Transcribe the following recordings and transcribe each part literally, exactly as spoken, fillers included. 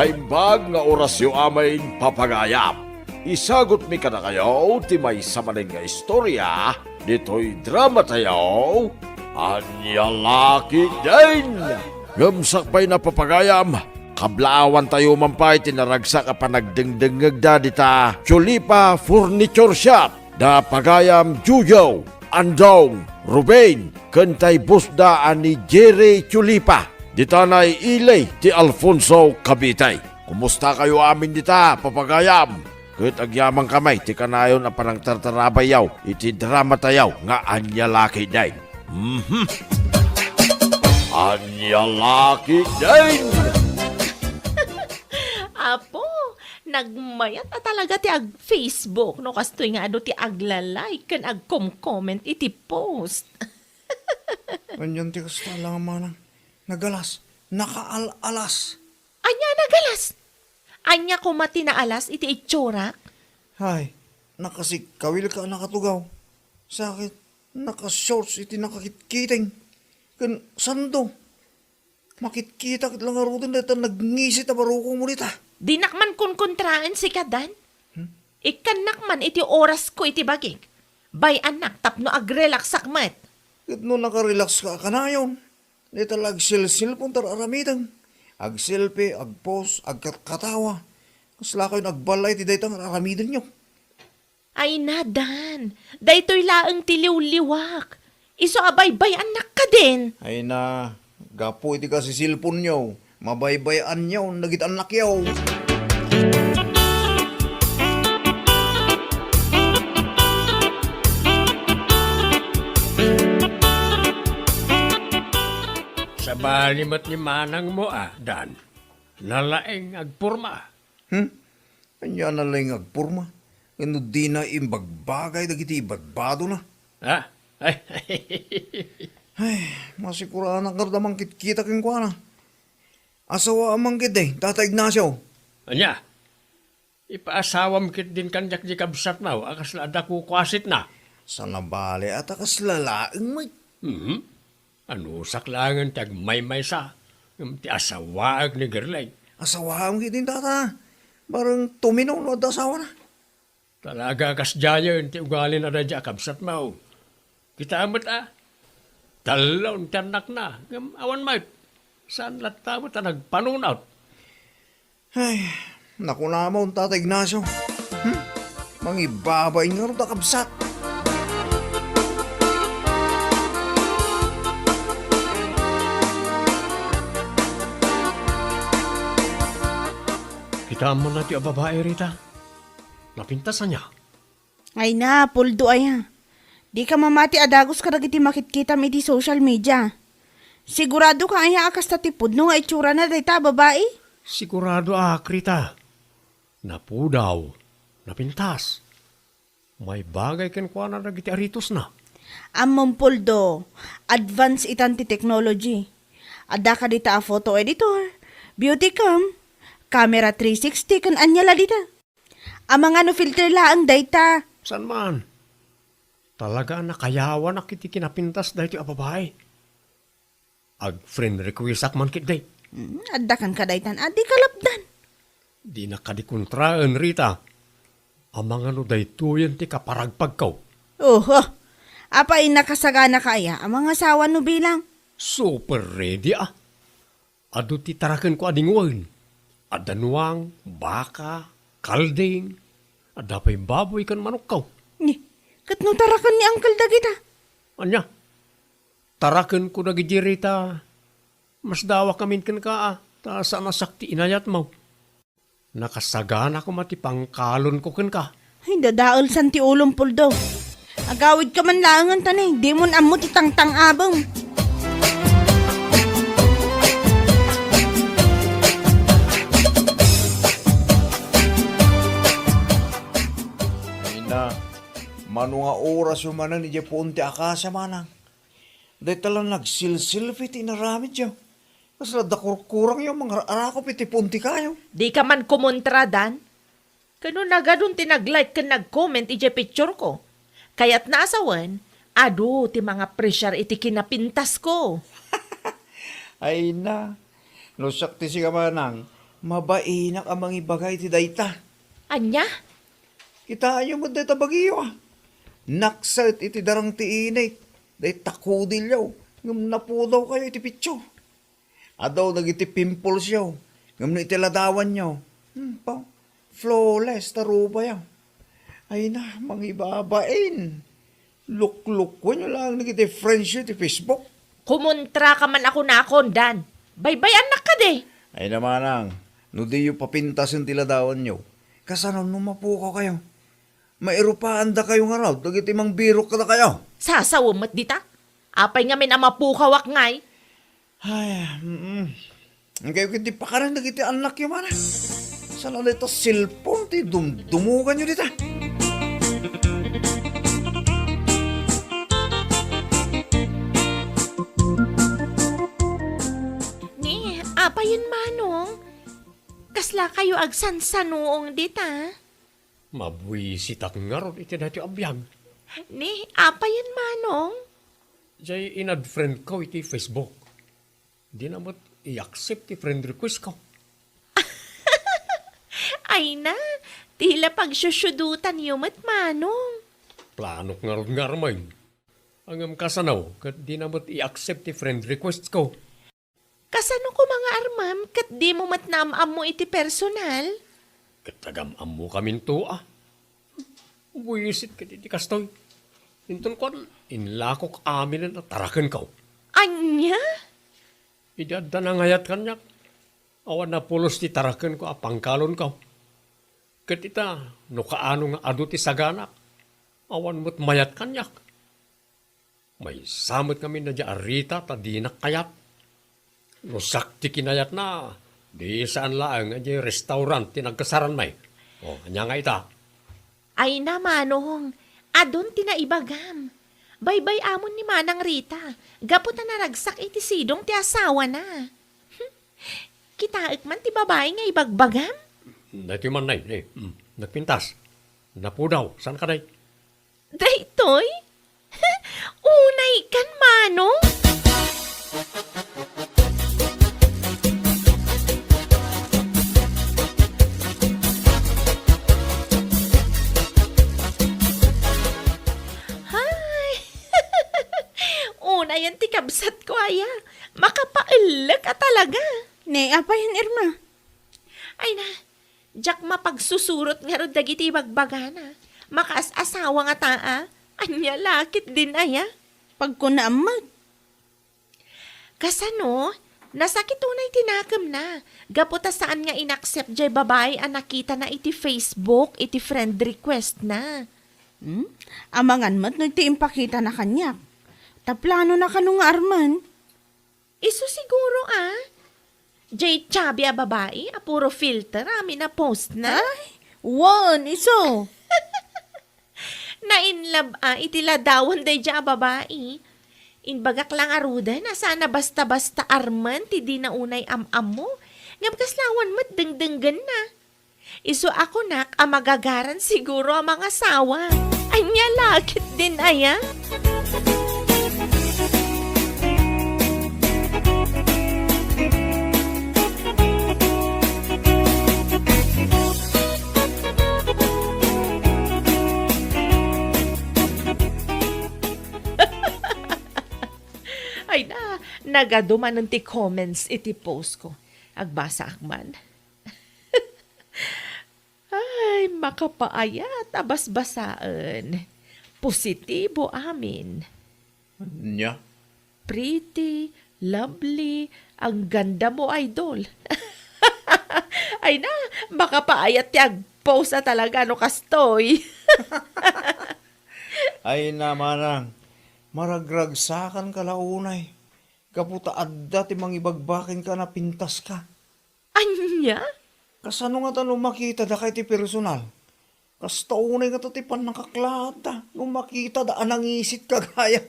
Naimbag nga orasyo amin, papagayam. Isagutmi kadakayo ti maysa manen nga istorya ditoy dramatayo, Ania La Ketdin. Ngem sakbayna, papagayam, kablaawantayo man pay ti naragsak a panagdengdengngegda dita Chulipa Furniture Shop. Da pagayam Jojo, Andong, Ruben, ken tay bossda a ni Jerry Chulipa, dita nay ili ti Alfonso, Cavite. Kumustakayo amin dita, papagayam? Ket agyamankami ti kanayon a panangtartarabayyo iti dramatayo nga Ania La Ketdin. Mhm. Ania La Ketdin! Apo, nagmayat a talaga ti ag-Facebook no kastoy nga adu ti agla-like ken agkom-comment iti post. Anian ti kasta, Manang? Nagalas, nakaal-alas. Ania a nagalas? Ania koma ti naalas iti itsurak? Hay, nakasikkawil ka a nakatugaw. Sakit, nakashorts iti nakakitkiting. Ken sando, makitkita ket la ngaruden dayta nagngisi a barukongmo dita. Dinak man kunkuntraen sika, Dan. Hmm? Ikkannak man iti orasko iti bagik. Bay-annak tapno agrelaksak met. Ket no nakarelakska a kanayon, dayta la agselselpon ti ar-aramidem. Agselfie, agpost, agkatkatawa. Kaslakayon agballay iti dayta nga ar-aramidenyo. Ay na, Dan, daytoy laeng ti liwliwak. Isu a baybay-annak kadin. Ay na, gapu iti kasiselponyo, mabaybay-anyon dagiti annakyo. Sabali met ni manangmo a, Dan. Nalaing agporma. Hmm? Ania a nalaing agporma? Ngem no dina imbagbagay dagiti ibadbadona? Ha? Ay, Ay, masikuranak ngarud a mangkitkita kenkuana. Asawaam man ketdi, Tata Ignacio. Ania? Ipaasawam ketdin kaniak di kabsatmo a kasla adda kukuasitna. Saan a bale a ta kasla laeng met. Mhm. Anusak laengen ti agmaymaysa, ngem ti asawaek ni Gerlay. Asawaam ketdin, Tata. Bareng tumino no adda asawana. Talaga a kasdiayen ti ugalina daydiay a kabsatmo. Kitaem met a, tallo ti annakna, ngem awan met. Saan latta met a nagpanunot. Ay, nakunamon, Tata Ignacio. Hmm? Mangibabain ngarud a kabsat. Kitaem man daytoy a babai, Rita. Napintas ania? Ay na, Poldo aya. Dika mamati a dagus kadagiti makitkitam iti social media. Siguradoka aya a kasta ti pudno nga itsurana dayta a babai? Siguradoak, Rita. Napudaw, napintas. Maibagay kenkuana dagiti aritosna. Ammom, Poldo, advance itan ti technology. Adda kadita a photo editor, beauty cam, camera three sixty, ken ania la dita. Amangan no filter laeng dayta. Saan man? Talaga a nakayawanak iti kinapintas daytoy a babai. Ag-friend requestak man ketdi. Hmm, adda kan kadaytan a di kalapdan. Dinak kadi kontraen, Rita. Amangan no daytoyen ti kaparagpagko. Oho. Apay, nakasaganaka aya a mangasawa no bilang? Super ready a. Adu ti tarakenko a dingwen. Adda nuang, baka, kalding. Adda pay baboy ken manokko. Ni, ket no taraken ni Uncle dagita? Ania? Tarakenko dagidi, Rita. Masdawak ngamin kenka a, ta saan a siak ti inayatmo. Nakasagana koma ti pangkalonko kenka. Ay, dadaelsan ti ulom, Poldo. Agawidka man laengen ta ne, dimon ammo ti tangtang-abem. Ay na, mano nga orasyo manen idiay puon ti akasia, Manang? Dayta la nagsilsilpi ti inaramidyo. Kasla adda kurkurangyo mangar-arakop iti puon ti kayo. Dika man kumontra, Dan. Ket no nagadun ti nag-like ken nag-comment idiay pictureko, kayatna a sawen, adu ti mangapresiar iti kinapintasko. Ay na, no siak ti sika, Manang, Mabainak a mangibaga iti dayta. Ania? Kitaenyo met dayta bagiyo, a. Nakset iti darang ti init, dayta kudilyo, ngem napudawkayo iti picture. Adu dagiti pimples yo, ngem no iti ladawanyo, hmm, pa, flawless ta rubayo. Ay na, mangibabain. Luklukuenyo laeng dagiti friends yo iti Facebook. Kumontra ka man a kunakon, Dan. Baybay-annak kadi. Ay na manang, no diyo papintasen ti ladawanyo, kasano no mapukawkayo? Mairupaandakayo ngarud dagiti mangbirok kadakayo. Sasawem met dita. Apay ngamin a mapukawak ngay? Ay, mm. Engkayo ketdi pakanen dagiti annakyo, mana. Saan a dayta cellphone ti dumdumuganyo dita? Ni, apayen, Manong? Kasla kayo agsansanuong dita? Mabuisitak ngarud iti daytoy a biag. Ni, apayen, Manong? Jay in-add friend ko iti Facebook. Dina met i-accept ti friend request ko. Ay na, ti la pagsusudutanyo met, Manong. Planok ngarud nga armen. Ngem kasano, ket dina met i-accept ti friend request ko. Kasano koma nga armem ket dimo met naam-ammo iti personal? Ket agam-ammokaminto a. Buisit ket iti kastoy. Inton kuan, inlakok aminen a tarakenko. Ania? Idi adda nangayat kaniak, awan napulos ti tarakenko a pangkalonko. Ket ita, no kaano nga adu ti saganak, awan met mayat kaniak. Maysa met ngamin daydiay a Rita ta dinak kayat. No siak ti kinayatna, di saan laeng a diay restaurant ti nagkasaranmi. O, ania nga ita? Ay na, Manong, adun ti naibagam. Baybay-amon ni Manang Rita, gapu ta naragsak iti sidong ti asawana. Kitaek man ti babai nga ibagbagam? Daytoy man, nay, nay. Mm, nagpintas. Napudaw. Saan ka, day? Daytoy? Unay kan, Manong? Hay! Unayen ti kabsatko aya. Makapaellek a talaga. Ne, apayen, Irma? Ay na, diak mapagsusurot ngarud dagiti ibagbagana. Makaas-asawa ngata a. Ania la ketdin aya? Pagkunaam met. Kasano? Nasakit unay ti nakemna. Gapu ta saan nga in-accept jay babai a nakitana iti Facebook, iti friend request na. Hmm? Amangan met no ti impakitana kaniak. Ta planona kano nga armen? Isu siguro a. Jay chubby a babai a puro filter amin a post na. Ay, wen, isu. Na-in love a iti ladawan daydiay a babai. Imbagak la ngaruden a saan a basta-basta armen ti dina unay am-ammo. Ngem kasla awan met dengdenggenna. Isu a kunak a magagaran siguro a mangasawa. Ania la ketdin aya? Ay na, nagadu manen ti comments iti post ko. Agbasaak man. Ay, makapaayat a basbasaen. Positibo amin. Ania? Pretty, lovely, ang ganda mo, idol. Ay na, makapaayat ti agpost a talaga no kastoy. Ay na, manang, maragragsakan ka la unay. Gapu ta adda ti mangibagbaken ka a napintas ka. Ania? Kasano ngata no makitada ka iti personal? Kasta unay ngata ti pannakaklaatta no makitada a nangisit ka gaya.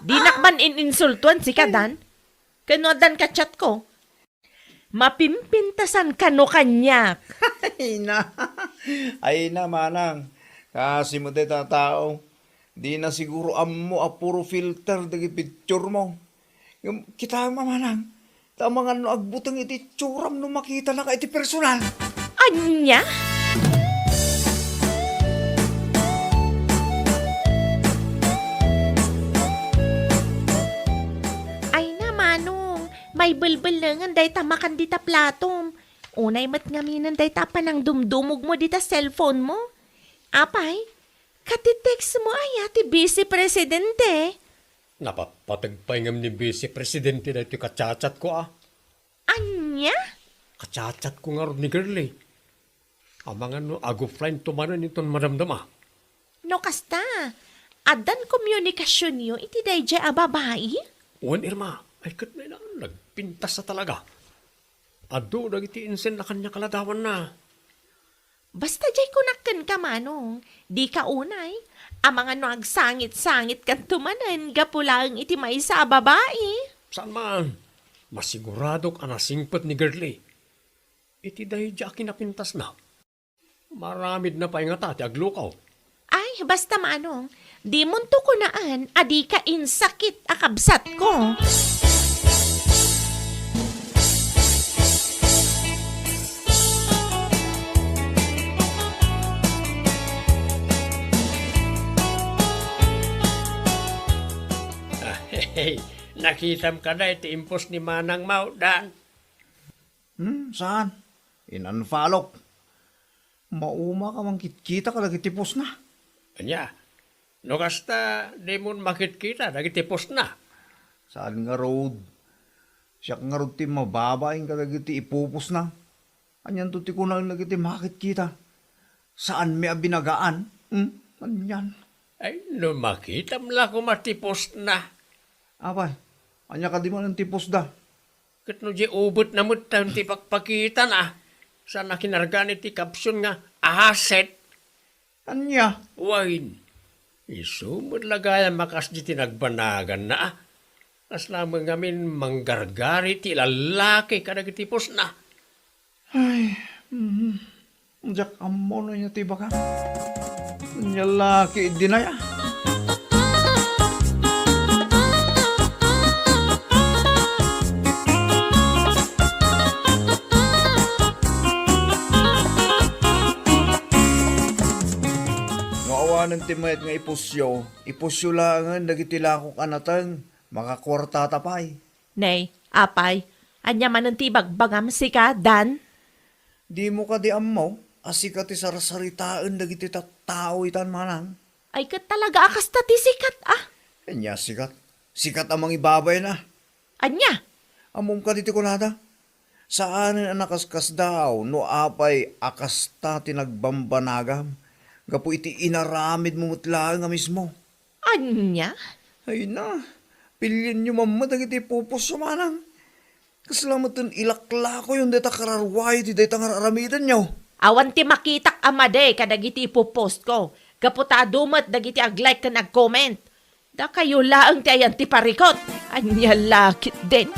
Dinak man in-insultuan sika, Dan. Ken no addan ka chat ko. Mapimpintasan kano kaniak. Ay na. Ay na, manang. Kasi mo dayta a tao. Di na siguro ammo a puro filter dagiti picture mo. Ngem, kitaem a, manang. Ta amangan no agbuteng iti itsuram no makitanaka iti personal. Ania? Ay na, Manong, maibelbelengen dayta makan dita platom. Unay met ngaminen dayta panangdumdumogmo dita cellphone mo. Apay, kati text mo aya ti Vice Presidente? Napatpateg pay ngem ni Vice Presidente daytoy ka-chat-chat ko, a. Ania? Ka-chat-chat ko ngarud ni Girlie. Amangan no ag-offline to manen inton madamdama. No kasta, addan komunikasionyo iti daydiay a babai? Wen, Irma, ay ket nay na, nagpintas a talaga. Adu dagiti insenna kaniak a ladawanna. Basta diay kunak kenka, Manong, dika unay. Amangan no agsangit-sangitkanto manen gapu laeng iti maysa a babai. Saan man. Masiguradok a nasingpet ni Girlie. Iti daydiay a kinapintasna, maaramidna pay ngata ti aglukaw. Ay, basta, Manong, dimonto kunaan a dika insakit a kabsatko. Hey, nakitam kada iti impos ni Manang Maudan? Hmm, saan? In-unfollowk. Mauma ka mangkitkita kadagiti postna. Ania? No kasta, dimon makitkita dagiti postna? Saan ngarud? Siak ngarud ti mababain kadagiti ipupostna. Anianto ti kunaen dagiti makitkita? Saanmi a binagaan? Hmm? Anian? Ay, no makitam la koma ti postna. Apay, ania kadi manen ti postda? Ket no di ubetna metten ti pakpakitana, saan a kinargan iti caption nga asset. Ania? Wen, isu met la gayam a kasdi ti nagbanaganna, a. Kasla met ngamin manggargari ti lallaki kadagiti postna. Ay, mm, diak ammo no ania ti ibagam. Ania la ketdin aya? No awanen ti mayat nga ipusyo, ipusyo laengen dagiti lakok a nateng, makakuartata pay. Nay, apay, ania manen ti ibagbagam sika, Dan? Dimo kadi ammo a sika ti sarsaritaen dagiti tattao itan, Manang? Ay, ket talaga a kasta ti sikat, a. Ania sikat? Sikat a mangibabayna. Ania? Ammom kadi ti kunada? Saanen a nakaskasdaaw no apay a kasta ti nagbambanagam gapu iti inaramidmo met laeng a mismo. Ania? Ay na, pilienyo man met dagiti ipupusyo, Manang. Kasla metten ilaklakoyon dayta kararuayo iti dayta nga ar-aramidenyo. Awan ti makitak a madi kadagiti ipupostko, gapu ta adu met dagiti ag-like ken ag-comment. Dakayo laeng ti ayan ti parikut. Ania la ketdin?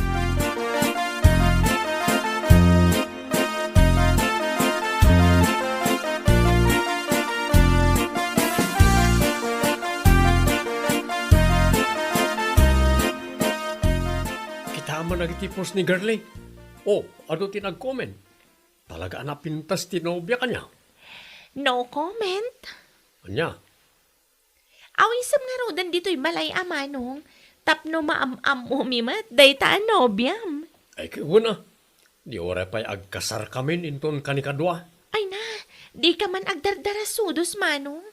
Kitaem man dagiti post ni Girlie. O, adu ti nag-comment. Talaga a napintas ti nobia kaniak. No comment. Ania? Awisem ngaruden ditoy balay a, Manong, tapno maam-ammomi met dayta a nobiam. Ay, ket wen a. Di uray pay agkasarkamin inton kanikadua. Ay na, dika man agdardarasudos, Manong.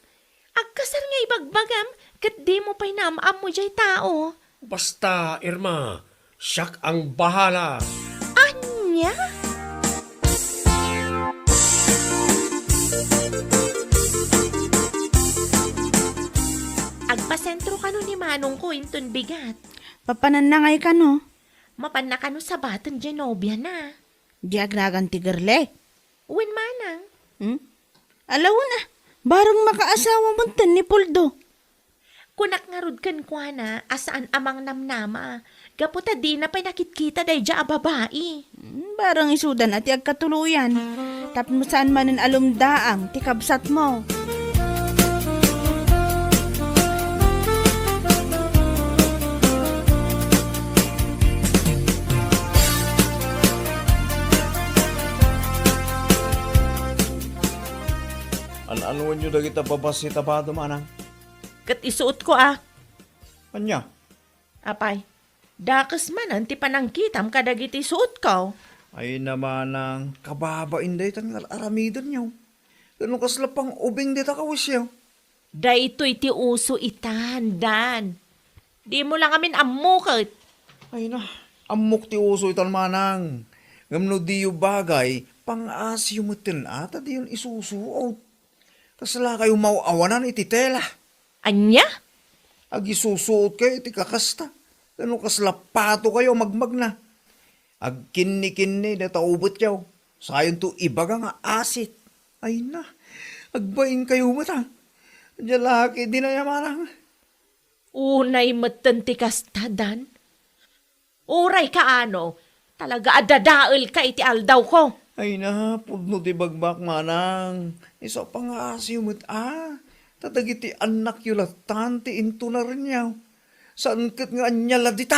Agkasar nga ibagbagam, ket dimo pay naam-ammo diay tao. Basta, Irma, siak ang bahala. Ania? Agpasentro kano ni Manongko inton bigat. Papananna ngay kano? Mapanna kano sabaten diay nobiana. Di agnagan ti Girlie? Wen, Manang. Hmm? Ala wen a, bareng makaasawa metten ni Poldo. Kunak ngarud kenkuana a saan a mangnamnama, gapu ta dina pay nakitkita daydiay a babai. Hmm, bareng isudan a ti agkatuloyan. Tapno saan manen a lumdaang ti kabsatmo. Kuanyo dagita babassit a bado, manang. Ket isuotko a. Ania? Apay, dakes manen ti panangkitam kadagiti suotko. Ay na, manang, kababain daytan nga ar-aramidenyo. Ket no kasla pang-ubing dita kawisyo. Daytoy ti uso itan, Dan. Dimo la ngamin ammo ket. Ay na, ammok ti uso itan, manang. Ngem no diyo bagay, pang-asiyo metten a ta diyon isusuot. Kasla kayo maw-awanan iti tela? Ania? Agisusuot kayo iti kakasta. Ken no kasla pato kayo a magmagna. Agkinni-kinni data ubetyo. Sayonto ibaga nga asit. Ay na, agbain kayo met a. Ania la ketdin aya, manang? Unay metten ti kasta, Dan. Uray kaano, talaga a dadaelka iti aldawko. Ay na, pudno ti bagbak, manang. Isu a pangngasiyo met a. Ta dagiti annakyo lattan ti intunarenyo. Saan ket nga ania la dita?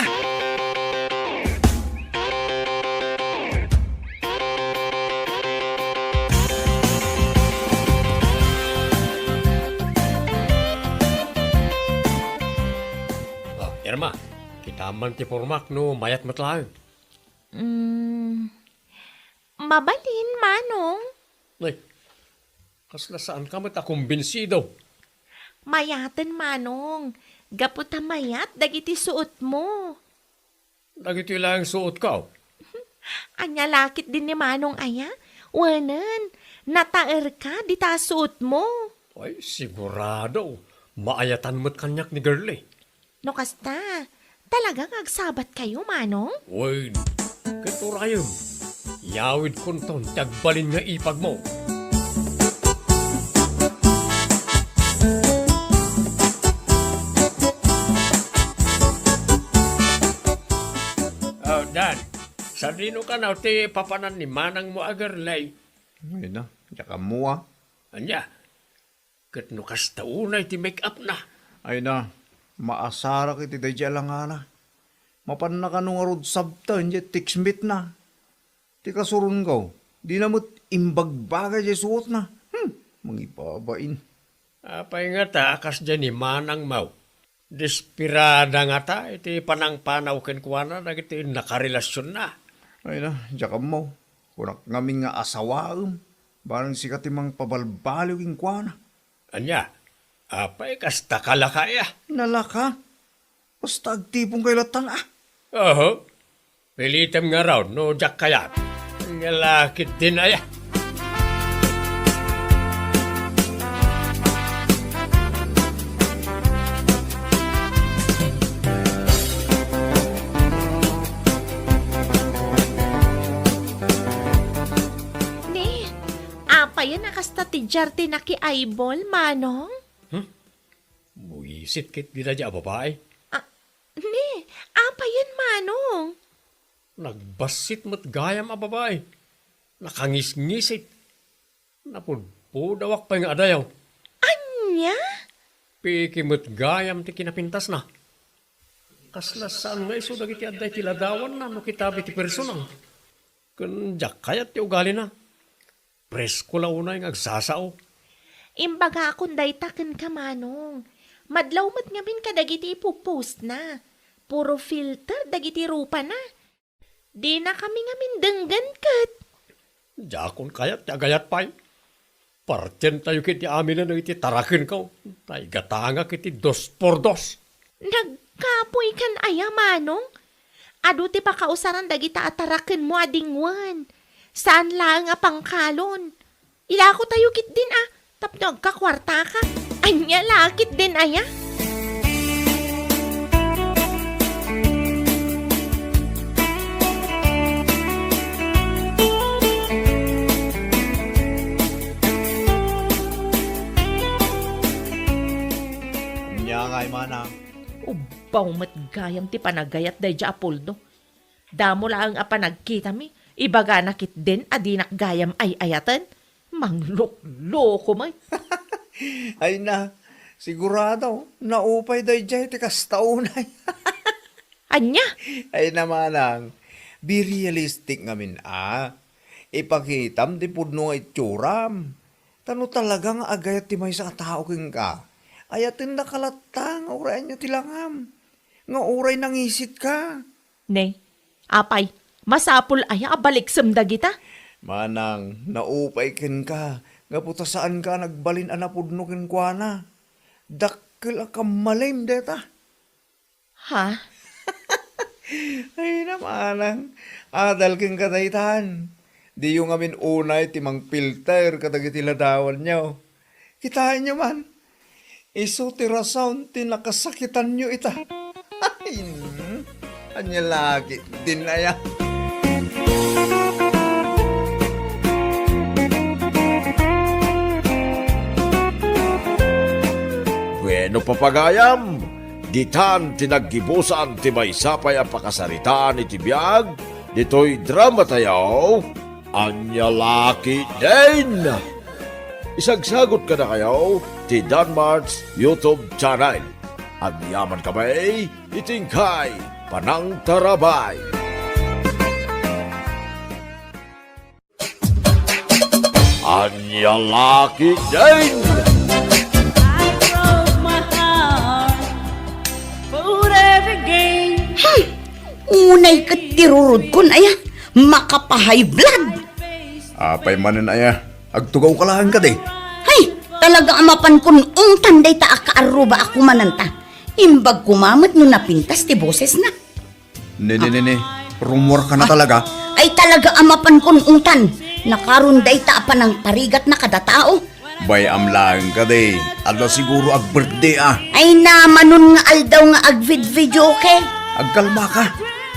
Ah, Irma, kitam man ti pormak no mayat met laeng. Mm, mabalin, Manong. Ay, kasla saanka met a kumbinsido? Mayaten, Manong. Gapu ta mayat dagiti suotmo. Dagitoy laeng suotko. Ania la ketdin ni Manong aya? Wenen, nataerka dita a suotmo. Ay, sigurado. Maayatan met kaniak ni Girlie. No kasta, talaga nga agsabatkayo, Manong? Wen, ket urayem, yawidkonton ti agbalin nga ipagmo. Oh, Dan, sadino kano ti papanan ni manangmo a Girlie? Ay na, diak ammo a. Ania? Ket no kasta unay ti make-up na. Ay na, maasarak iti daydiay a langana. Mapanna kano ngarud sabten diay text meet na. Ti kasurongko, dina met imbagbaga diay suotna. Hmm, mangibabain. Apay ngata, kasdiay ni manangmo? Desperada ngata iti panangpanaw kenkuana dagiti nakarelasionna. Ay na, diak ammo. Kunak ngamin nga asawaem, barang sika ti mangpabalbaliw kenkuana. Ania? Apay, kasta ka laka aya? Nalaka? Basta agtiponkayo lattan a. Oho. Pilitem ngarud no diak kayat. Ania la ketdin aya? Ni, apayen a kasta ti diar ti naki-eyeball, Manong? Hmm? Buisit ketdi daydiay a babai. Ah, ni, apayen, Manong? Nagbassit met gayam a babai. Nakangisngisit. Napudpudawak pay nga adayaw. Ania? Peke met gayam ti kinapintasna. Kasla saan nga isu dagiti adda iti ladawanna no kitam iti personal. Ken diak kayat ti ugalina. Presko la unay nga agsasao. Imbagakon dayta kenka, Manong. Madlaw met ngamin kadagiti ipu-postna. Puro filter dagiti rupana. Dinakami ngamin denggen ket. Diakon kayat ti agayat pay. Partientayo ketdi aminen dagiti tarakenko. Ta igatangak iti dos por dos. Nagkapoykan aya, Manong? Adu ti pakausaran dagita a tarakenmo a dingwen. Saan laeng a pangkalon. Ilakotayo ketdin a, tapno agkakuartaka. Ania la ketdin aya? Ania ngay, manang? Ubbaw met gayam ti panagayat daydiay a puldo. Damo laeng a panagkitami, ibagana ketdin a dinak gayam ay-ayaten. Manglukloko met. Ay na, sigurado, naupay daydiay ti kasta unay. Ania? Ay na, manang, be realistic ngamin a. Ipakitam ti pudno nga itsuram. Ta no talaga nga agayat ti maysa a tao kenka, ayatendaka latta nga uray ania ti langam, nga uray nangisitka. Ne, apay, masapul aya a baliksem dagita? Manang, naupay kenka, gapu ta saanka a nagbalin a napudno kenkuana. Dakkel a kammalem dayta. Ha? Ay, namanang, adal kenka daytan. Diyo ngamin unay ti mangpilter kadagiti ladawanyo. Kitaenyo man, isu ti rason ti nakasakitanyo ita. Ay, ania la ketdin aya? Bueno, papagayam, ditan ti naggibusan ti maysa pay a pakasaritaan iti biag ditoy drama tayo, Ania la ketdin? Isagsagot kadakayo ti Danmart's YouTube channel. Agyaman kami iti inkay panangtarabay. Ania la ketdin? I broke my heart for every game. Hmm. Unay ket ti rurodkon, aya, makapa-high blood. Apay manen, aya, agtugawka laeng kadi? Hay, talaga a mapankon ungtan dayta a kaarruba a kumananta. Imbag koma met no napintas ti bosesna. Ne, ne, ne, ne. Rumorkana talaga? Ay, talaga a mapankon ungtan. Nakaron dayta a panangparigatna kada tao. Bay-am laeng kadi. Adda siguro ag-birthday a. Ay, namanon nga aldaw nga agvidvideoke. Agkalmaka.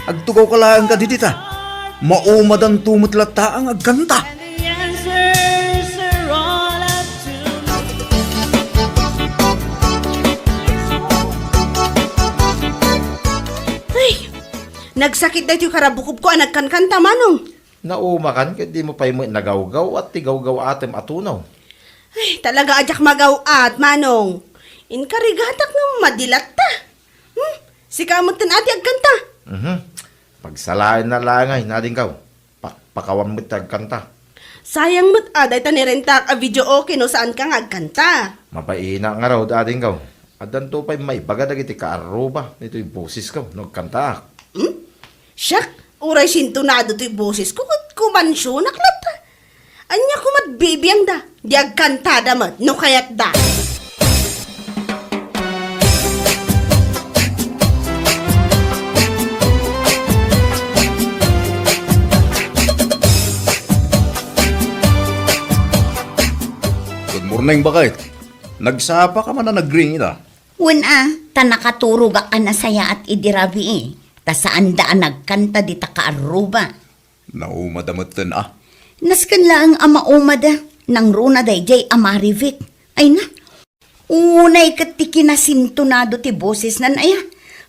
Agtugawka laeng kadi dita. Maumadanto met latta nga agkanta. Ay, nagsakit daytoy karabukobko a nagkankanta, Manong. Naumakan ket dimo pay met nagawgaw-at ti gawgaw-atem a tunaw. Ay, talaga a diak magaw-at, Manong. Inkarigatak nga madi latta. Hmm? Sika metten a ti agkanta. Mhm. Pagsalaenna laeng ay, nadingkaw. Pakpakawan met ti agkanta. Sayang met a dayta nirentak a videoke no saanka nga agkanta. Mabaina ngarud, adingkaw. Addanto pay maibaga dagiti kaarruba ditoy bosesko no agkantaak. Hmm? Siak, uray sintonado toy bosesko ket kumansionak latta. Ania koma't bibiangda? Di agkantada met no kayatda. Good morning, baket. Nagsapaka man a nagring ita? Wen a, ta nakaturogak a nasayaat idi rabii, ta saanda a nagkanta dita kaarruba. Naumada metten a. Nasken laeng a maumada, nangruna daydiay a Marivic. Ay na, unay ket ti kinasintonado ti bosesnan aya.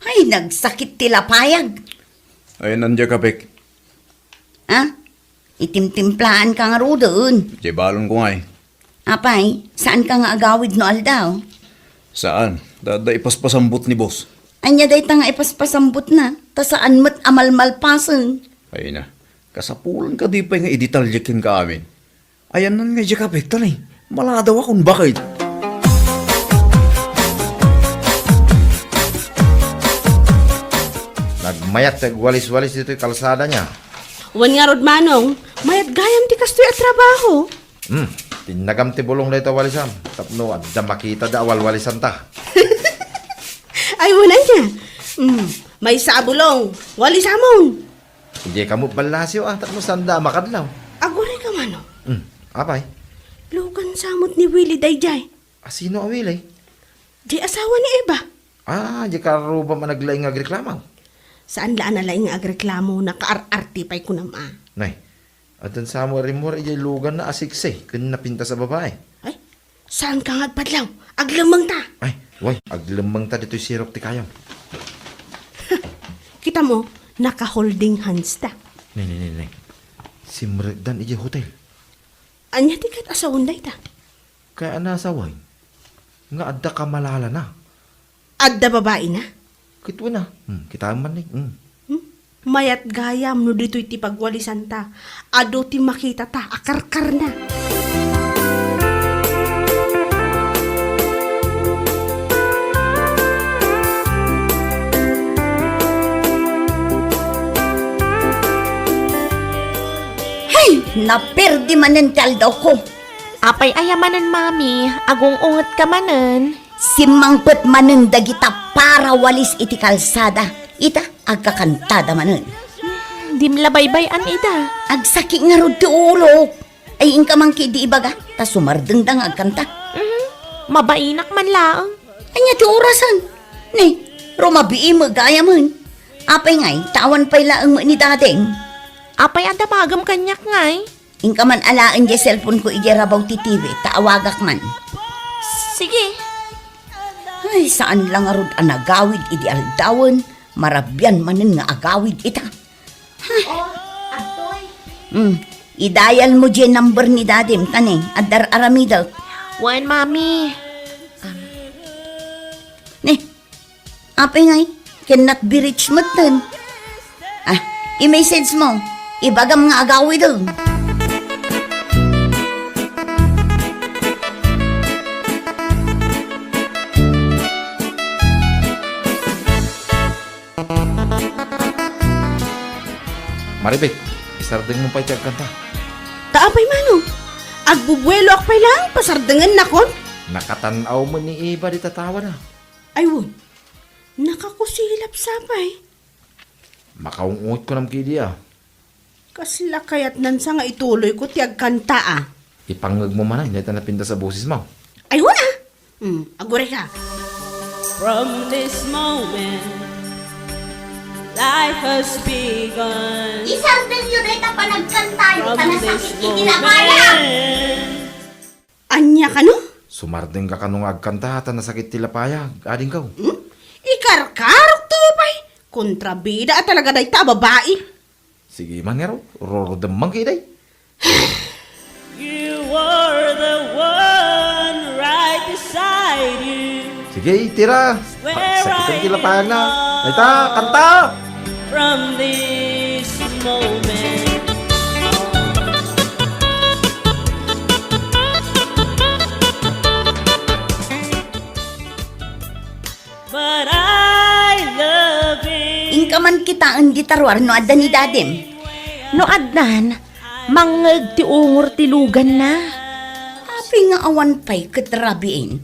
Ay, nagsakit ti lapayag. Ay, nandiay kapek. Ha? Itimtimplaanka ngaruden. Diay balonko ngay. Apay, saanka nga agawid no aldaw? Saan. Da, da ipaspasambot ni boss. Ania dayta nga ipaspasambotna? Ta saan met a malmalpasen. Ay na, kasapulan kadi pay nga idetalye kenka amin. Ayanna ngay diay kapek, ta ni, maladaw a kun bakit. Nagmayat ti agwalis-walis ditoy kalsada nia. Wen ngarud, Manong, mayat gayam ti kastoy a trabaho. Hmm, tinnagam ti bulong dayta walisam, tapno adda makitada a walwalisanta. Ay, wen ania. Hmm, maysa a bulong, walisamon. Idiay kamo ballasyo a, tapno saanda a makadlaw. Agurayka, Manong. Hmm, apay? Lugan sa met ni Willie daydiay. A, sino a Willie? Di asawa ni Eva. Ah, di karubam a naglaing nga agreklamo. Saan la a nalaing nga agreklamo, nakaar-arte pay kunam a. Nay, addan sa met a rimmuar idiay luganna a siksi ken napintas a babai. Ay, saanka nga agpadlaw? Aglemmengta. Ay, way, aglemmengta ditoy sirok ti kayam. Kita mo, naka-holding hands ta. Nay, nay, nay, nay. Simrekdan idiay hotel. Ania ti ket asawen dayta? Kaya a nasaway nga adda kamalalana. Adda babaina? Ket wen a. Hmm, kitaem man ni. Hmm. Hmm? Mayat gayam no ditoy ti pagwalisanta. Adu ti makitata a karkarna. Naperdi manen ti aldawko. Apay aya manen, Mami? Agung-ungetka manen. Simmangpet manen dagita para walis iti kalsada. Ita, agkakantada manen. Hmm, dim la baybay-an ida. Agsaki ngarud ti ulok. Ay, inka man ketdi ibaga, ta sumardengda nga agkanta. Mhm. Mabainak man laeng. Ania ti orasen? Ne, rumabii met gayamen. Apay ngay, ta awan pay laeng met ni Dadem. Apay a damagem kaniak ngay? Inka man alaen diay cellphone ko idiay rabaw ti T V, ta awagak man. Sige. Ay, saan la ngarud a nagawid idi aldawen, marabian manen nga agawid ita. Oh, Atoy. Hmm, idayal mo diay number ni Dadem, ta ne, adda ar-aramidek. Wen, Mami. Ne, apay ngay, cannot be reached metten. Ah, i-message mo. Ibagam nga agawiden. Maribek, isardengmo pay ti agkanta. Ta apay mano? Agbubueloak pay laeng, pasardengennakon? Nakatan-aw met ni Eva dita tawana. Ay, wen. Nakakusilap sa pay. Makaung-ot ko nam kidi a. Kasla kayatnan sa nga ituloyko ti agkanta a. Ipangngegmo manen, dayta napintas a bosesmo. Ay, wen a! Hmm, agurayka. From this moment, life has begun. Isardengyo dayta panagkantayo, ta nasakit iti lapayag. Ania kano? Sumardengka kano nga agkanta ta nasakit ti lapayag, adingko. Hmm? Ikarkarokto pay. Kontrabida a talaga dayta a babai. Sige man ngarud, rurudem man ketdi. You are the one right beside you. Sige, itira. Sakiten ti lapayagna. Dayta, kanta! From this moment on. But I love it. Inka man kitaen dita ruar no adda ni Dadem. No addan, mangngeg ti ungor ti luganna. Apay nga awan pay ket rabiin?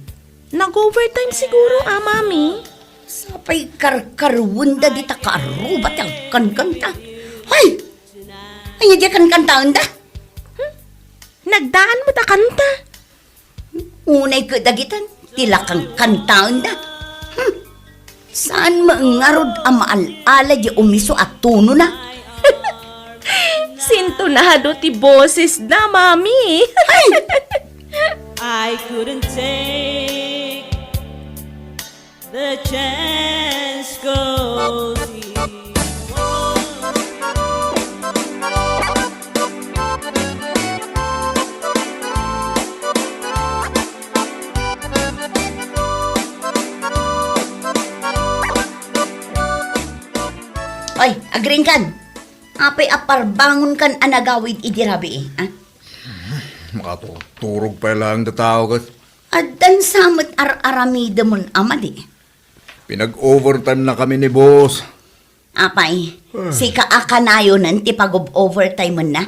Nag-overtime siguro, a, Mami. Sapay karkarwenda dita kaaruba ti agkankanta. Hay! Ania diay kankantaenda? Hmm? Nagdaan met a kanta. Unay ket dagitan, ti la kankantaenda. Hmm. Saan met ngarud a maal-ala diay umiso a tonona? Sintonado ti bosesna, Mami. Ay! I couldn't take the chance goes. Oy, agriingkan. Apay a parbangonkan a nagawid idi rabii, a? Makaturturog pay laeng ti tao ket. Addan sa met ar-aramidemon a madi. Pinag-overtime na kami ni boss. Apay, ah, sika a kanayonen ti pag-overtime na?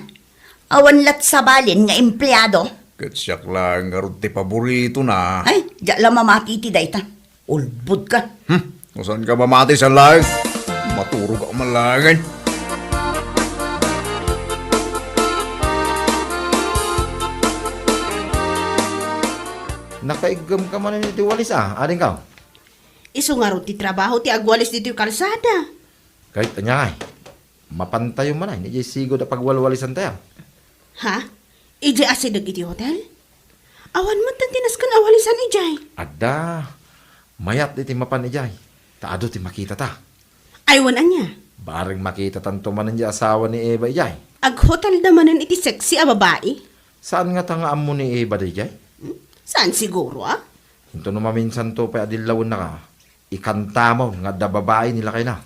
Awan la't sabali nga empleado? Ket siak laeng ngarud ti paboritona. Ay, diak la mamati iti dayta. Ulbodka. Hmm, no saanka mamati, saan laeng? Maturogak man laengen. Nakaiggemka manen iti walis, a, adingko? Isu ngarud ti trabaho ti agwalis ditoy kalsada. Ket ania ngay, mapantayo manen idiay sigud a pagwalwalisantayo. Ha? Idiay asideg iti hotel? Awan met ti nasken a walisan idiay. Adda. Mayat iti mapan idiay. Ta adu ti makitata. Ay, wen ania? Bareng makitatanto manen diay asawa ni Eva idiay. Aghotelda manen iti sexy a babai? Saan ngata nga ammo ni Eva daydiay? Hmm? Saan siguro, a? Into no maminsanto pay a dillawennaka, ikantamon nga adda babai ni lakayna.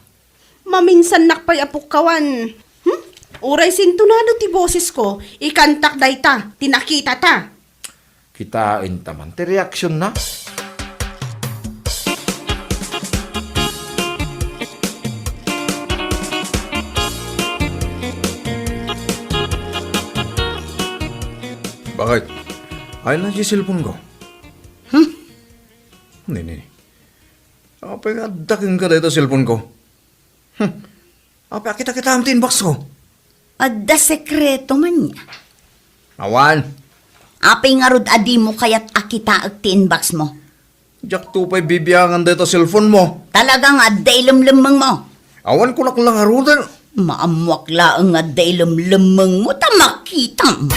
Maminsannak pay a pukkawan. Hmm? Uray sintonado ti bosesko, ikantak dayta, ti nakitata. Kitaenta man ti reaktionna. Ay, ay na di cellphone ko. Hmm? Nini. Apay nga adda kenka dayta cellphone ko? Hmm. Apay a kita-kitaem ti inbox ko? Adda sekreto man niya. Awan. Apay ngarud a dimo kayat a kitaek ti inbox mo? Diakto pay bibiangan dayta cellphone mo. Talaga nga adda ilemlemmeng mo. Awan ko laklak ngaruden. Maammoak laeng nga adda ilemlemmeng mo ta makitam.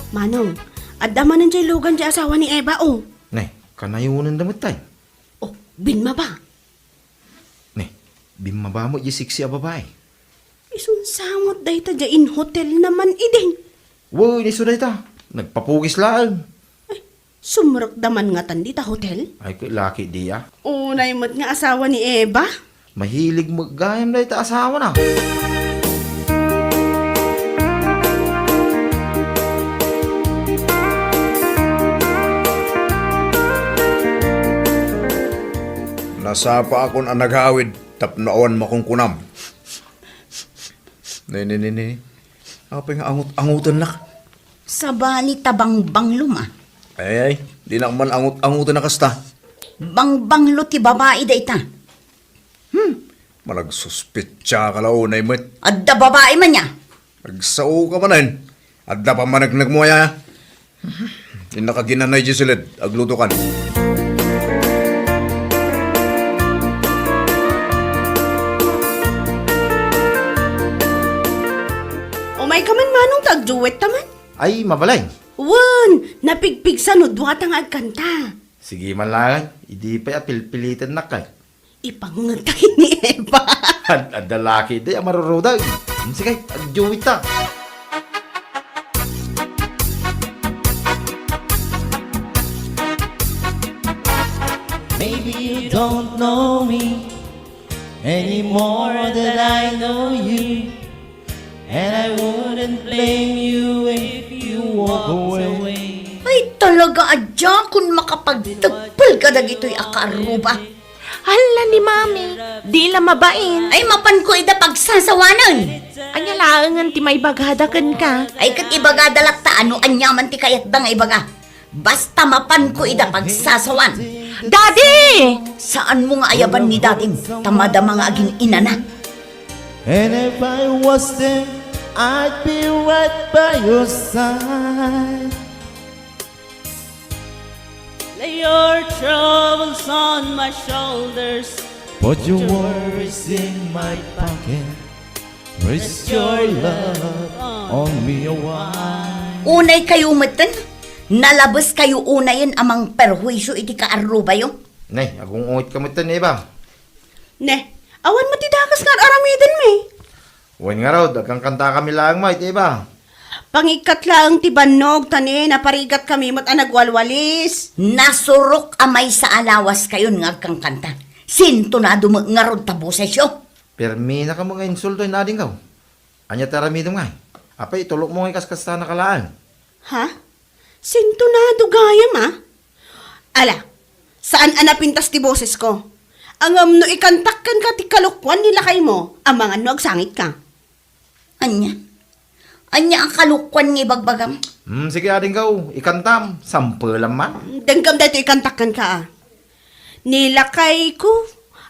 Manong, adda manen jay lugan jay asawa ni Eva, oh. Ne, kanayonen da met tay. Oh, binmaba. Ne, binmaba met jay sexy a babai. Isunsangot dayta jay in hotel naman idin. Wen, isu dayta. Nagpapugis laeng. Sumrekda man ngatan dita hotel? Ay, ket laki diay. Unay met nga asawa ni Eva? Mahilig met gayam dayta asawana. Nasapaakon a nagawid tapno awan makunkunam. Ne, ne, ne, ne. Apay nga angut-angutennak? Sabali ta bangbanglom a. Ay, ay, dinak man angut-anguten a kasta. Bangbanglo ti babai dayta. Hmm, managsuspetsa ka la unay met. Adda babai man ya. Nagsaoka manen. Adda pammaneknek mo aya. Innaka ginanay di siled, aglutokan. Umayka man, Manong, ta agduet ta man. Ay, mabalin. Wen, napigpigsa no duata nga agkanta. Sige man laeng, idi pay a pilpilitennak kay. Ipangngeg ta ken ni Eva. Ad-, adda laki di a marurudeg. Hmm, sige, agduet ta. Maybe you don't know me any more than I know you. And I wouldn't blame you if you walked away. Ay, talaga, adda kun makapagtagpel kadagitoy a kaarruba. Hala ni Mami, di la mabain. Ay, mapanko ida pagsasawanen. Ania laengen ti maibagada kenka? Ay, ket ibagada latta no aniaman ti kayatda nga ibaga. Basta mapanko ida pagsasawan. Daddy! Saanmo nga ayaban ni dadim, ta madama nga agin-inana. And if I was there, I'd be right by your side. Lay your troubles on my shoulders. Put your worries in my pocket. Rest your love on me a while. Unay kayo metten, nalabes kayo unayen a mangperhuisyo iti kaarrubayo. Ne, agung-ungit ka metten, Eva. Ne, awan met ti dakes nga ar-aramiden mi. Wen ngarud, agkankanta kami laeng met, Eva. Pangikkat laeng ti bannog, ta ne, naparigat kami met a nagwalwalis. Nasurok a maysa a lawas kayon nga agkankanta. Sintonado met ngarud ta bosesyo. Permi na kamo nga insulto, inadingkaw. Ania ti aramidem ngay? Apay, itulokmo ngay kaskasana ka laeng? Ha? Sintonado gayam, a? Ala, saan a napintas ti bosesko. Ngem no ikantak kenka ti kalokuan ni lakaymo, amangan no agsangitka. Ania? Ania a kalokuan nga ibagbagam? Hmm, sige, adingkaw, ikantam. Sampelam man. Denggem daytoy ikantak kenka, a. Ni lakayko,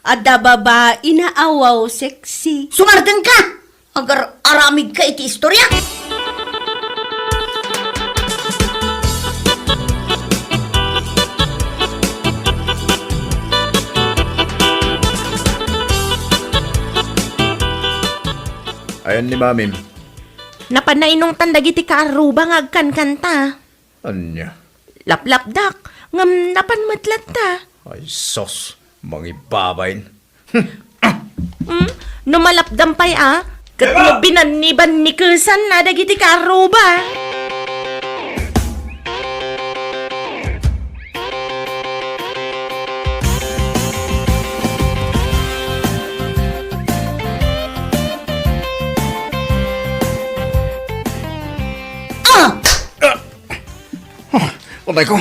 adda babaina a wow sexy. Sumardengka! Agar-aramidka iti istorya. Ayan ni Mamim. Napan nainungtan dagiti kaarruba nga agkankanta. Ania? Laplapdak, ngem napan met latta. Ay, sus, mangibabain. Hmm? No malapdam pay a, ket no binannibannikesan a dagiti kaarruba. Ah! Ah! Oh, unay ko.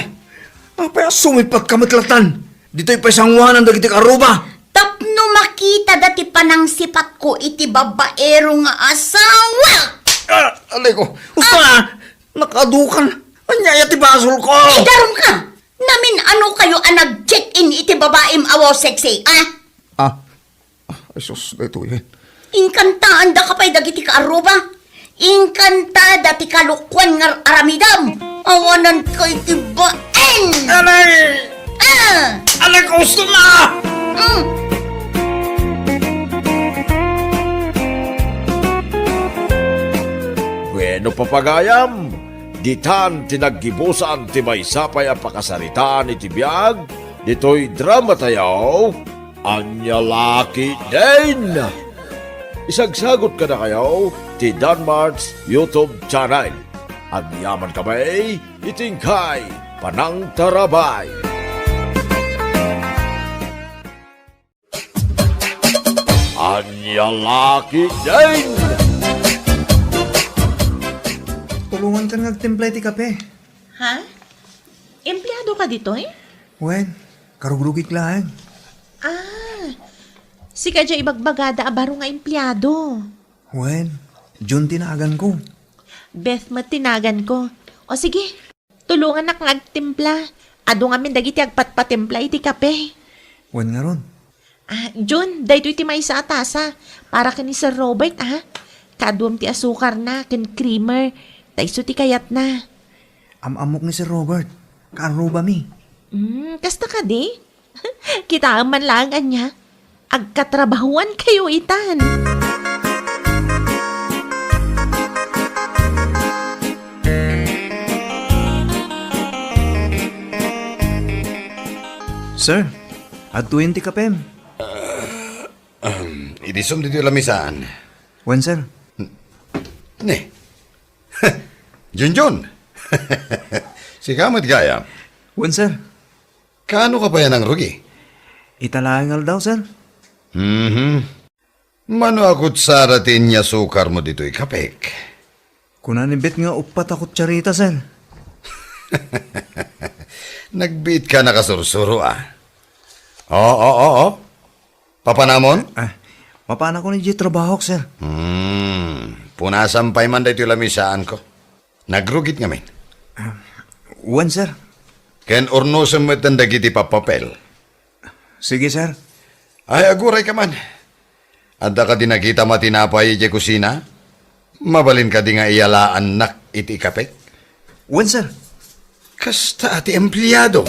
Apay a sumipatka met latan? Ditoy pay sangoanan dagiti kaarruba. Tapno makitada ti panangsipatko iti babaero nga asawa. Ah, alay ko. Usta, ah, nakadukan. Ania aya ti basolko? Idarum ka! Namin-ano kayo a nag-check-in iti babaem a wow sexy, ah? Ah, ah, ay sus, daytoy, eh. Inkantaanda ka pay dagiti kaarruba. Inkantada ti kalokuan nga aramidam. Awanan kay ti baen. Alay! Ah! Alay, gusto na! Mm. Bueno, papagayam, ditan ti naggibusan ti maysa pay a pakasaritaan iti biag ditoy drama tayo. Ania la ketdin? Isagsagut kadakayo ti Danmart's YouTube channel. Agyaman kami iti inkay panangtarabay. Ania la ketdin? Tulongankan nga agtimpla iti kape. Ha? Empleado ka ditoy? Wen, karugrugik laeng. Ah, sika diay ibagbagada a baro nga empleado. Wen, Jun ti naganko. Beth met ti naganko. O sige, tulongannak nga agtimpla. Adu ngamin dagiti agpatpatimpla iti kape. Wen ngarud. Ah, Jun, daytoy ti maysa a tasa. Para ken ni Sir Robert, ah. Kaaduam ti asukarna ken creamer. Ta isu ti kayatna. Am-ammok ni Sir Robert. Kaarrubami. Hmm, kasta kadi? Kitaem man laeng ania. Agkatrabahuan kayo itan. Sir, adtoyen ti kapem. Ahem, idi sum ditoy lamisaan. Wen, sir. Ne. Junjun. Sika met gayam. Wen, sir. Kaano ka pay a nangrugi? Ita laeng aldaw, sir. Mhm. Mano a kutsara ti inyasukarmo ditoy kapek? Kuna ni Bet nga uppat a kutsarita, sir. Nagbiit ka nakasursuro, ah. Oo, oo, oo. Papanamon? Ah, mapanakon idiay trabahok, sir. Hmm, punasan pay man daytoy lamisaanko. Nagrugit ngamin. Ah, wen, sir. Ken urnosem metten dagiti pappapel. Sige, sir. Ay, aguray ka man. Adda kadi nakitam a tinapay idiay kusina? Mabalin kadi nga iyalaannak iti ikapek? Wen, sir. Kasta a ti empleado.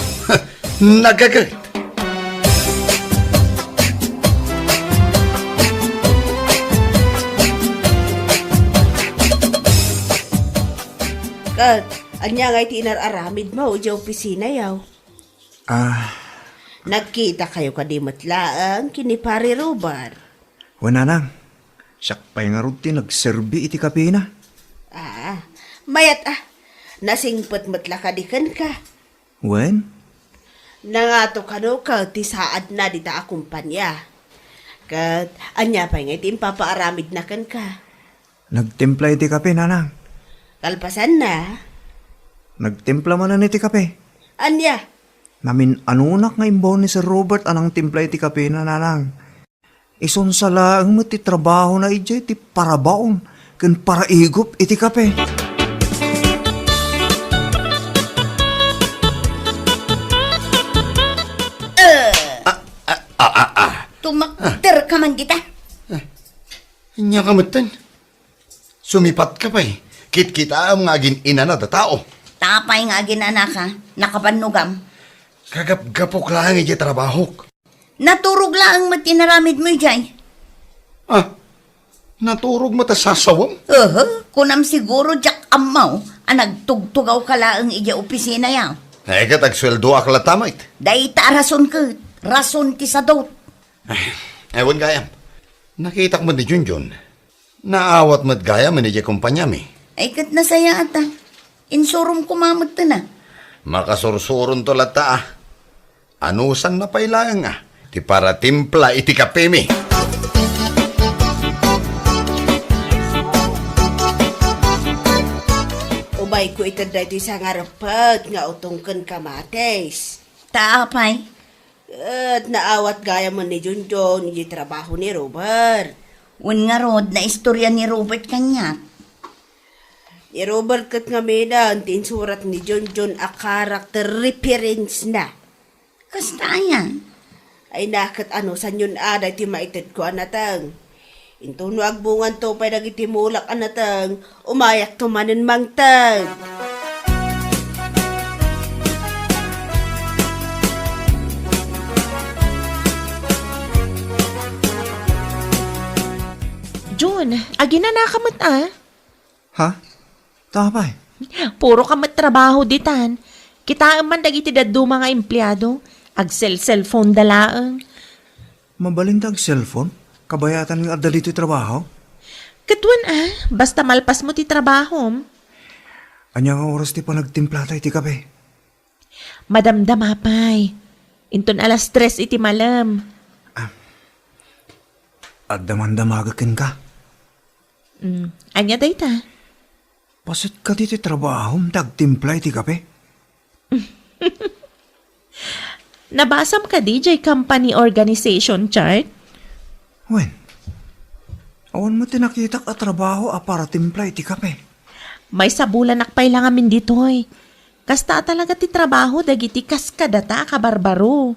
Nagaget. Ket, ania ngay ti inar-aramidmo idiay opisinayo? Ah. Nagkita kayo kadi met laeng ken ni Pare Robert? Wen, nanang. Siak pay ngarud ti nagserbi iti kapena. Ah, mayat a. Nasingpet met la kadi kenka? Wen? Nangato kano ket ti saadna dita a kompania. Ket ania pay ngay ti impapaaramidna kenka? Nagtimpla iti kape, nanang. Kalpasanna? Nagtimpla manen iti kape. Ania? Namin-anonak nga imbaon ni Sir Robert a nangtimpla iti kapena, nanang. Isunsa laeng met ti trabahona idiay ti parabaon ken paraigup iti kape. Eh, Ah, ah, ah, ah, ah. Tumakder ka man dita. Ania ka metten? Sumipat ka pay. Kitkitaem nga agin-inana da tao. Apay nga agin-anaka, nakabannogam. Kagapgapok laeng idiay trabahok. Naturog laeng met ti inaramidmo idiay. Ah, naturog met a sasawem? Aha, kunam siguro diak ammo a nagtugtugaw ka laeng idiay opisina ya. Ay, ket agsueldoak latta met. Dayta a rason ket, rason ti sadot. Ay, ewan gayam. Nakitak met ni Junjun. Naawat met gayam idiay kompaniami. Ay, ket nasayaat a. Insurom koma met a. Makasursuronto latta a. Anusanna pay laeng a ti paratimpla iti kapemi. Umayko ited daytoy sangarepet nga utong ken kamatis. Ta apay? Ket naawat gayam ni Junjun iti trabaho ni Robert. Wen ngarud, naistorya ni Robert kaniak. Ni Robert ket ngamin ti insurat ni Junjun a character reference na. Kasta aya? Ay, naket anusanyon a daytoy maitedko a nateng. Intono agbunganto pay dagiti mulak a nateng, umayakto manen mangted. Jun, aginanaka met a? Ha? Tapay? Puro ka met trabaho ditan. Kitaem man dagiti dadduma nga empleado. Agsel-cellphone da laeng. Mabalin ta ag-cellphone? Kabayatan nga adda ditoy trabaho? Ket wen a, basta malpasmo ti trabahom. Ania nga oras ti panagtimplata iti kape? Madamdama pay. Inton alas tres iti malem. Ah, adda man damaga kenka? Mm, ania dayta? Paset kadi ti trabahom ta agtimpla iti kape? Nabasam kadi jay company organization chart? Wen, awan met ti nakitak a trabaho a para timpla iti kape. Maysa bulanak pay la ngamin ditoy. Kasta a talaga ti trabaho dagiti kas kadata a kabarbaro.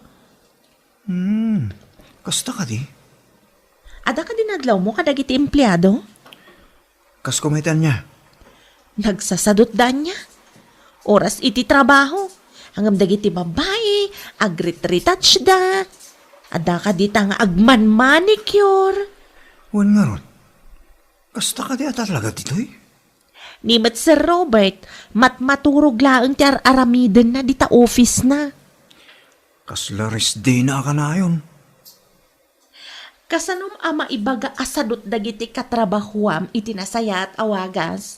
Hmm, kasta kadi? Adda kadi nadlawmo kadagiti empleado? Kas kumayta ania? Nagsasadutda ania? Oras iti trabaho. Ngem dagiti babbai, agretretouchda. Adda kadi ta nga agman-manicure. Wen ngarud, kasta kadi a talaga ditoy? Ni met Sir Robert, matmaturog laeng ti ar-aramidenna dita office-na. Kasla risdina a kanayon. Kasanom a maibaga a sadut dagiti katrabahuam iti nasayaat a wagas?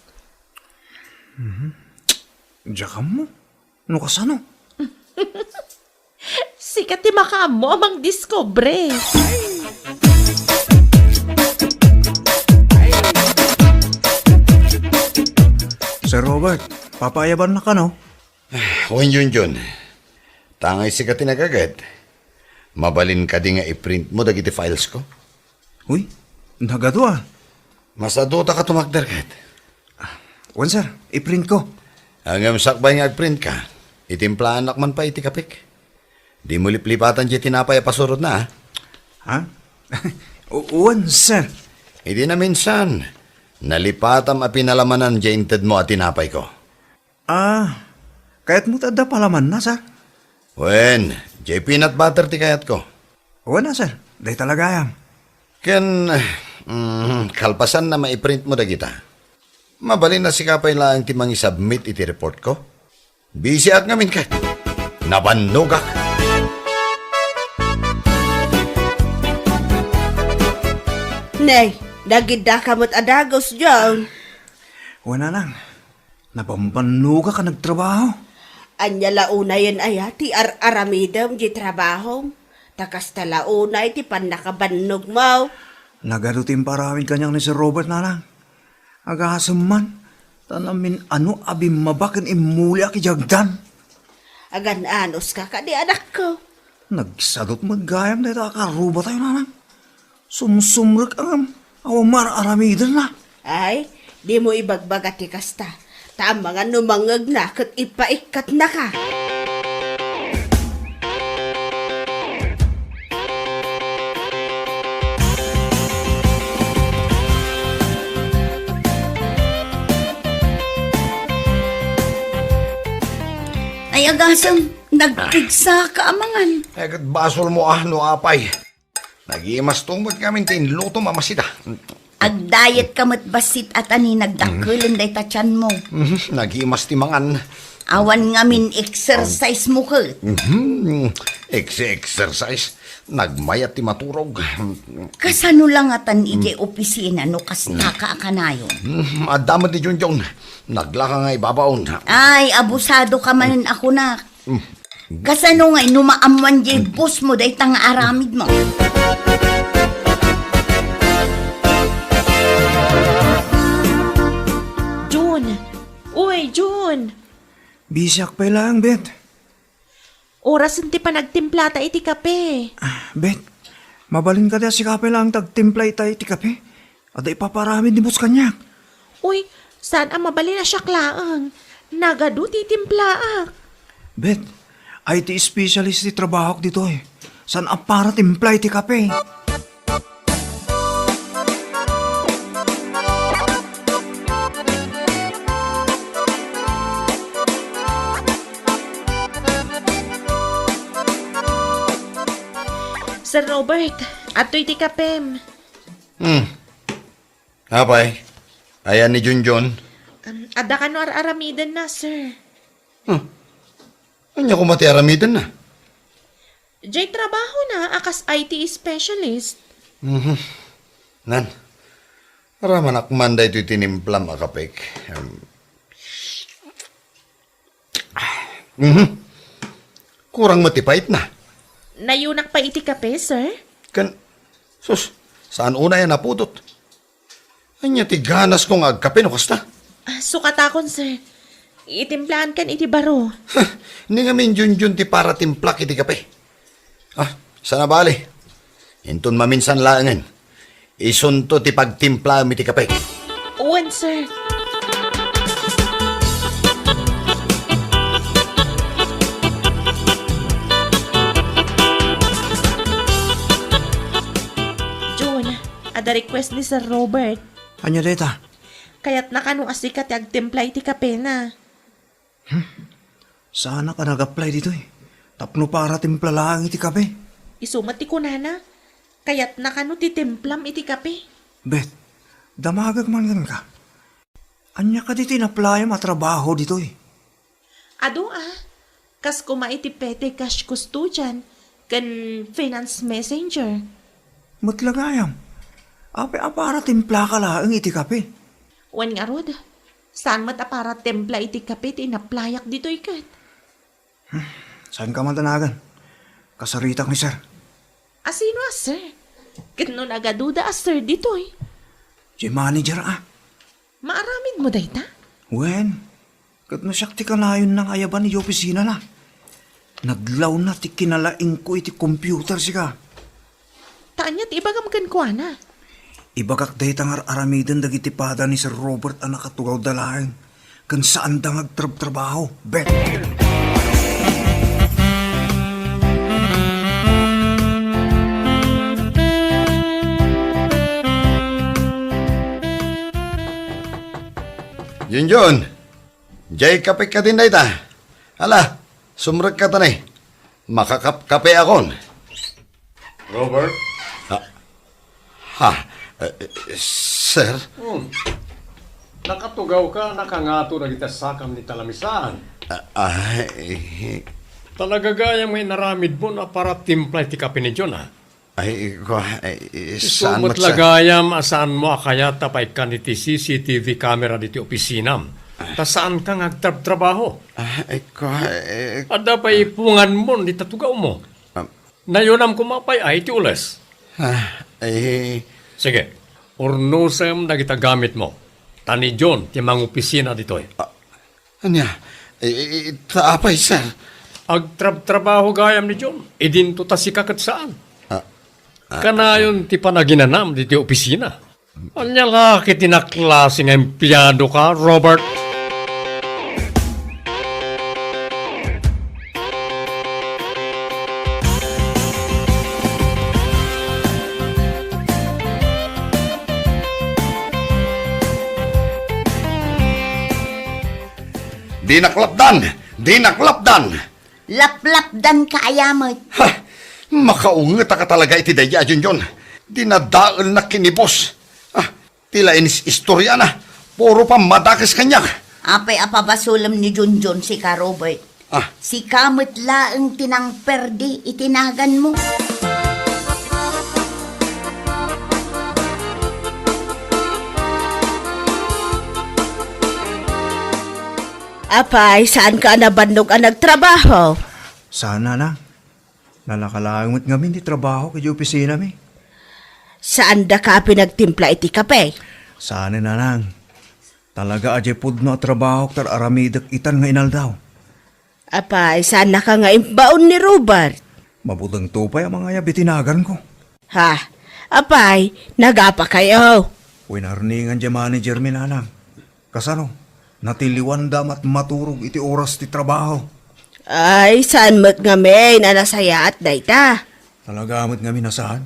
Mhm. Diak ammo. No kasano? Sika ti makaammo a mangdiskubre. Sir Robert, papaayabannaka, no? Wen, Junjun. Ta ngay sika ti nagaget. Mabalin kadi nga i-print mo dagiti files ko? Uy, nagadu a. Masadota ka tumakder ket. Wen, sir, i-print ko. Ngem sakbay nga agprint ka, itimplaanak man pay iti kapek. Dimo liplipatan diay tinapay a pasurodna, a? Ha? U-, wen, sir. Idi naminsan, nalipatam a pinalamanan diay intedmo a tinapay ko. Ah, kayatmo ti adda palamanna, sir? Wen, diay peanut butter ti kayatko. Wen a, sir. Dayta la gayam. Ken, mm, kalpasan na maiprint mo dagita. Mabalin a sika pay laeng ti mangisubmit iti report ko. Busy ak ngamin ket nabannogak. Nay, nagidda ka met a dagus, John. Wen a, nang. Nabambannogak a nagtrabaho. Ania la unayen aya ti ar-aramidem di trabahom? Ta kasta la unay ti pannakabannogmo. Nagadu ti imparamid kaniak ni Sir Robert, nanang. Agasem man, ta namin-ano a bimmaba ken immuliak idiay agdan. Agan-anos ka kadi, anakko? Nagsadut met gayam dayta a karubatayo, nanang. Sumsumrek a ngem, awan mar-aramidenna. Ay, dimo ibagbaga ti kasta. Ta amangan no mangngegna ket ipaikkatnaka. Ay, agasem, nagpigsa ka amangan. Ay, ket basolmo a no apay. Nagimas to met ngamin ti inlutom a masida. Agdayet ka met bassit a ta ni nagdakkelen dayta tianmo. Mhm, nagimas ti mangan. Awan ngamin exercise mo ket. Mhm, ex-, exercise. Nagmayat ti maturog. Kasano la ngatan idiay opisina no kasta ka a kanayon? Mhm, adda met ni Junjun. Naglaka nga ibabaon. Ay, abusado ka manen a kunak. Kasano ngay no maammoan diay boss mo dayta nga aramid mo? Jun! Uy, Jun! Busy ak pay laeng, Beth. Orasen ti panagtimplata iti kape. Ah, Bet, mabalin kadi a sika pay laeng ti agtimpla ita iti kape? Adda ipaparamid ni Boss kaniak. Uy, saan a mabalin a siak laeng. Nagadu ti timplaak. Bet, I T specialist ti trabahok ditoy. Saan a para timpla iti kape. Sir Robert, adtoy ti kapem. Hmm. Apay, ayan ni Junjun? Um, adda kano ar-aramidenna, sir. Huh. Ania koma ti aramidenna? Jay trabahona a kas I T specialist. Mhm. Nan, aramanak man daytoy tinimplam a kapek. Em. Mhm. Kurang met ti paitna. Nayunak pay iti kape, sir? Ken, sus, saan unay a napudot? Ania ti ganasko nga agkape no kasta? Ah, sukatakon, sir. Itimplaankan iti baro. Huh, ni ngamin Junjun ti para timplak iti kape. Ah, sana bali. Inton maminsan laengen, isunto ti pagtimplaem iti kape. Wen, sir. Jun, adda request ni Sir Robert. Ania dayta? Kayatna kano a sika ti agtimpla iti kapena. Hmm. Saanak a nag-apply ditoy. Tapno para timpla laeng iti kape. Isu met ti kunana. Kayatna kano ti timplam iti kape. Bet, damagek man kenka. Ania kadi ti inaplayam a trabaho ditoy? Adu a, kas koma iti petty cash custodian ken finance messenger. Met la gayam, apay a para timplaka laeng iti kape? Wen ngarud, saan met a para timpla iti kape ti inaplayak ditoy ket. Hmm, saanka man danagan. Kasaritak ni sir. Asino a sir? Ket no nagaduda a sir ditoy? Diay manager a. Maaramidmo dayta? Wen, ket no siak ti kanayonna nga ayaban idiay opisinana. Nadlawna ti kinalaingko iti computer sika. Ta ania ti ibagam kenkuana? Ibagak dayta nga ar-aramiden dagiti pada ni Sir Robert a nakatugawda laeng ken saanda nga agtrabtrabaho. Bet! Junjun, diay kapek kadin dayta. Ala, sumrekka ta ni. Makakapkapeakon. Robert? Ha? Ha? Eh, eh, sir? Hmm. Nakatugawka, nakangato dagiti sakam ni Talamisan. Ah, ah, eh. Talaga gayam nga inaramidmo a para timpla iti kape ni Jun, ha? Ay, kua, ay, eh, saan met la gayam a saanmo a kayat a paikkan iti C C T V camera ditoy opisinam. Ah. Ta saanka nga agtrabtrabaho. Ah, ay, kua, eh, adda pay ipunganmon dita tugawmo. Ah. Nayunam koma pay a iti ules. Ah, eh. Sige, urnosem dagita gamitmo. Ta ni Jun ti mangopisina ditoy. Ah, Ania? I, i, i, ta apay, sir? Agtrabtrabaho gayam ni Jun. Idinto ta sika ket saan. Ah, ah, kanayon ti panaginanam ditoy opisina. Ania la ket ti naklase nga empleado ka, Robert? Dinak lapdan! Dinak lapdan! Laplapdanka aya met. Ha! Makaungetaka talaga iti daydi a Junjun. Dinadaelnak ken ni boss. Ah, ti la inis-istoriana. Puro pammadakes kaniak. Apay a pabasolem ni Junjun sika, Robert? Ah. Sika met laeng ti nangperdi iti naganmo. Apay, saanka a nabannog a nagtrabaho? Saan, nanang. Nalaka laeng met ngamin ti trabahok idiay opisinami. Saandaka a pinagtimpla iti kape? Saan, nanang. Talaga a diay pudno a trabahok ti ar-aramidek itan nga inaldaw. Apay, saannaka nga imbaon ni Robert? Mabutengto pay a mangayab iti naganko. Ha? Apay, nagapakayo? Winarningan diay manager mi, nanang. Kasano? Natiliwanda met maturog iti oras ti trabaho. Ay, saan met ngamin a nasayaat dayta? Talaga met ngamin a saan?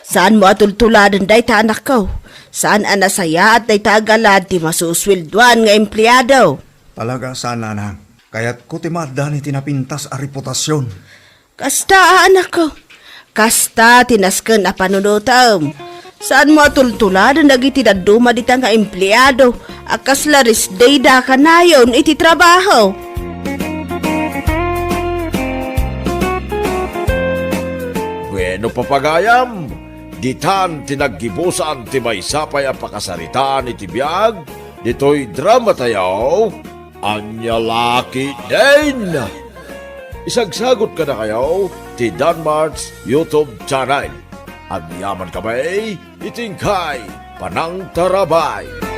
Saanmo a tultuladen dayta, anakko. Saan a nasayaat dayta a galad ti masusweldoan nga empleado. Talaga saan, nanang. Kayatko ti maaddan iti napintas a reputasion. Kasta, anakko. Kasta ti nasken a panunotem. Saanmo a tultuladen dagiti dadduma dita nga empleado a kasla rest day da kanayon iti trabaho. Bueno, papagayam, ditan ti naggibusan ti maysa pay a pakasaritaan iti biag ditoy dramatayo, Ania La Ketdin. Isagsagot kadakayo ti Danmart's YouTube channel. Agyaman kami iti inkay panangtarabay.